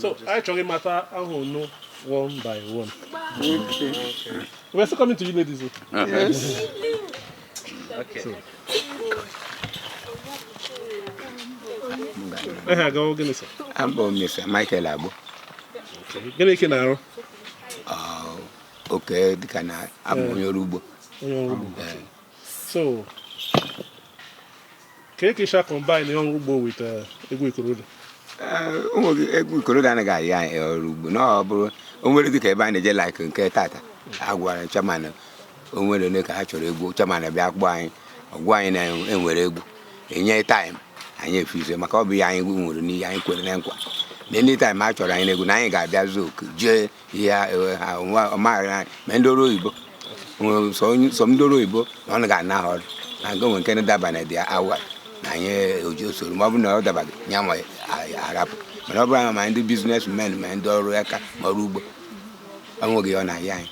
So anyị chọrọ ịmata aha unu one by one. We're still coming to you ladies. Oh. Yes. Okay. Aha gị ọ gịnị sir? Abụ m Mr. Michael Agbo. Gịnị ka ị na-arụ? Oke dịka na abụ m onye ọrụ ugbo. Onye ọrụ ugbo. So ka ị sha combine ọrụ ugbo with egwu Ikorodu? Ee, ụmụ gị egwu Ikorodu anaghị ayị anyị ọrụ ugbo na ọ bụrụ o nwere dịka ebe a na-eje like nke tata a gwara chairman o nwere ole ka ha chọrọ egwu, chairman bịa kpọọ anyị, ọ gwa anyị na enwere egwu, enye time anyị efizie, maka ọ bụ ya anyị nwere n'ihe anyị kwere na nkwa na any time a chọrọ anyị n'egwu na anyị ga-abịa zuo oke jee ihe ha ọmaghara anyị. Ma ndị ọrụ oyibo sọ ndị ọrụ oyibo na ọ ga-ana ha ọrụ na nke nwere nke daba na dị awa na anyị oji usoro, ma ọ bụrụ na ọ dabaghị ya ma arapụ. Mana ọ bụrụ na ma ndị business men ma ndị ọrụ aka ma ọrụ ugbo, enweghị ọ na-ahịa anyị.